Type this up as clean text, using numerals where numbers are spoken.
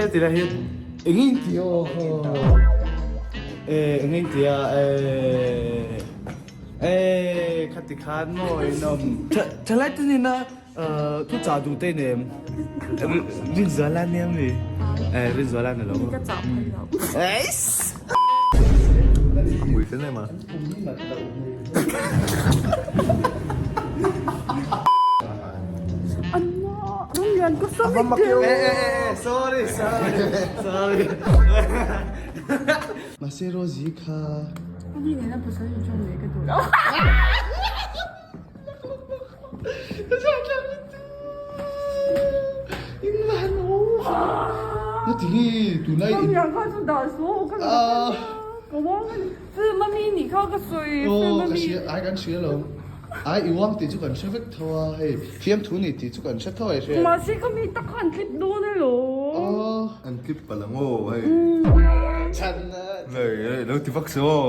Ti lai hian eng in ti aw eh eng in ti a eh eh khati khan maw in awm thalai te nena thu chah duh te nem Rinzuala nia mi eh Rinzuala ni lo Ka chah phal lo. Eiss Mui fel em a. Sorry sorry sorry Mahse Rosie kha Ani nena pasal in chuan leh ka duh lo. Ai i uang tih chu kan hre vek tho a hei fiamthu ni tih chu kan hre tho e hria. Mahse ka mi tak kha an clip dawn elaw. Aw. An clip palh ang aw hei. Chhan Hei hei lo ti vak suh aw.